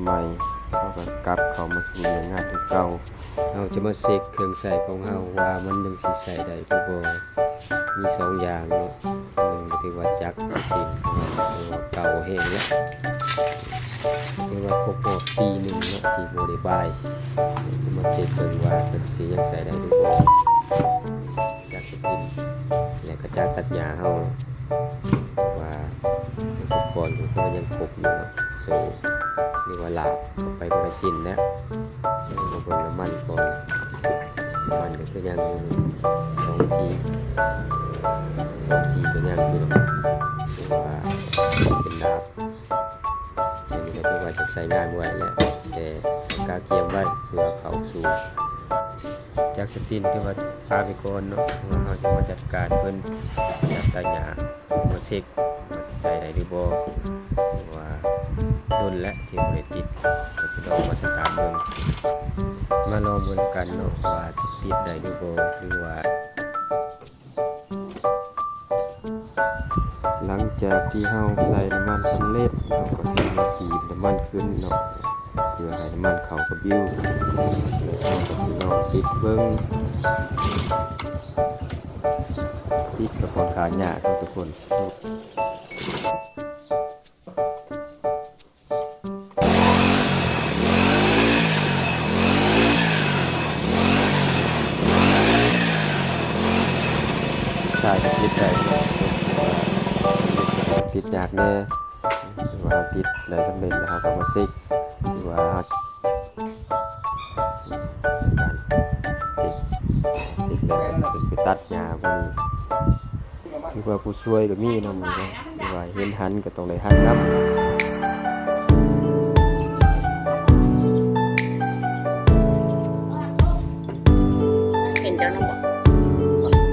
ໃໝ່ ເຮົາກໍກັບເຂົ້າມາສູ່ວຽກງານຄືເກົ່າ. ເຮົາຈະມາເຊັກເຄື່ອງໃຊ້ຂອງເຮົາວ່າມັນຍັງຊິໃຊ້ໄດ້ຫຼືບໍ່. ມີສອງຢ່າງເນາະ, ໜຶ່ງກໍຖືວ່າຈັກສະຕິນຂອງເຮົາຖືວ່າເກົ່າແຮງແລ້ວ, ຖືວ່າຄົບຮອບປີໜຶ່ງເນາະທີ່ບໍ່ໄດ້ບາຍ. ຈະມາເຊັກເບິ່ງວ່າເພິ່ນຊິຍັງໃຊ້ໄດ້ຫຼືບໍ່. ຈັກສະຕິນ ແລະກະຈັກຕັດຫຍ້າເຮົາ ເພາະວ່າອຸປະກອນກໍຄືວ່າຍັງຄົບຢູ່ເນາະ, ໂສ້ ຫຼືວ່າລາກໄປເບິດລະຊິ້ນແລ້ວ. ເບິ່ງນ້ຳມັນກ່ອນ, ນ້ຳມັນກໍຄືຍັງຢູ່ ສອງທີ ສອງທີກໍຍັງຢູ່ເນາະ, ຖືວ່າເປັນດາບ. ອັນນີ້ກໍຖືວ່າຈະໃຊ້ງານບໍ່ໄດ້ແລ້ວ, ແຕ່ກະກຽມໄວ້ເພື່ອເຂົ້າສູ່ ຈັກສະຕິນຖືວ່າປະໄວ້ກ່ອນເນາະ, ເພາະວ່າເຮົາຈະມາຈັດການເພິ່ນ ຈັດຕາຫຍ້າ ຊິມາເຊັກວ່າຊິໃຊ້ໄດ້ຫຼືບໍ່, ເພາະວ່າດົນແລ້ວທີ່ບໍ່ໄດ້ຕິດ, ກໍຊິລອງມາສະຕາດເບິ່ງ, ມາລອງເບິ່ງນຳກັນເນາະ ວ່າຊິຕິດໄດ້ຫຼືບໍ່ ຫຼືວ່າ ຫຼັງຈາກທີ່ເຮົາໃສ່ນ້ຳມັນສຳເລັດ, ເຮົາກໍຈະມາບີບນ້ຳມັນຂຶ້ນເນາະ ເພື່ອໃຫ້ນ້ຳມັນເຂົ້າກັບບິວ. ເຮົາກໍຊິລອງຕິດເບິ່ງ, ຕິດກໍຄ່ອນຂ້າງຍາກເນາະທຸກຄົນ. ໃຊ້ຕິດໄດ້ ຕິດຍາກແດ່. ຖືວ່າເຮົາຕິດໄດ້ສຳເລັດແລ້ວ ເຮົາກໍມາເຊັກ ຖືວ່າເຮົາ ການເຊັກ ເຊັກແລ້ວກໍຊິໄປຕັດຫຍ້າບໍ່ນີ້. ຖືວ່າຜູ້ຊ່ວຍກໍມີນຳເນາະ, ຖືວ່າເຫັນຫັນກໍຕ້ອງໄດ້ຫັນນຳ. ເຫັນເຈົ້ານຳບໍ່?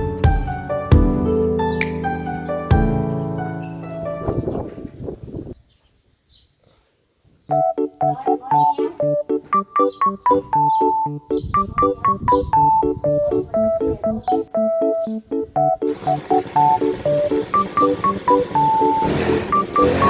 ເ